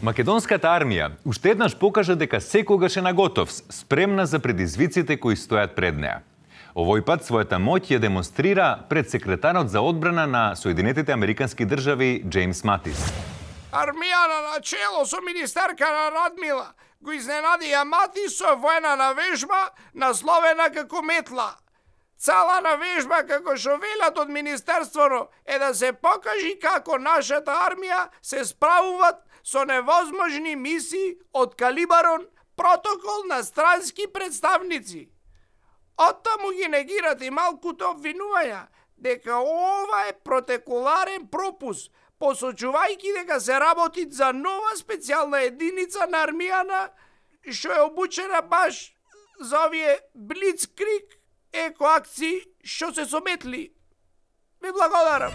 Македонската армија уште еднаш покажа дека секогаш е наготов, спремна за предизвиците кои стојат пред неа. Овој пат својата моќ ја демонстрира пред секретарот за одбрана на Соединетите Американски држави Джеймс Матис. Армијана на чело со министерка на Радмила го изненадија Матис со воена навежба насловена како метла. Цела навежба, како што велат од министерството, е да се покажи како нашата армија се справуваат со невозможни мисии од калибарон протокол на странски представници. Оттаму ги негират и малкуто обвинувања дека ова е протоколарен пропуск, посочувајќи дека се работи за нова специјална единица на армијана што е обучена баш за овие блицкриг екоакции што се сометли. Ви благодарам.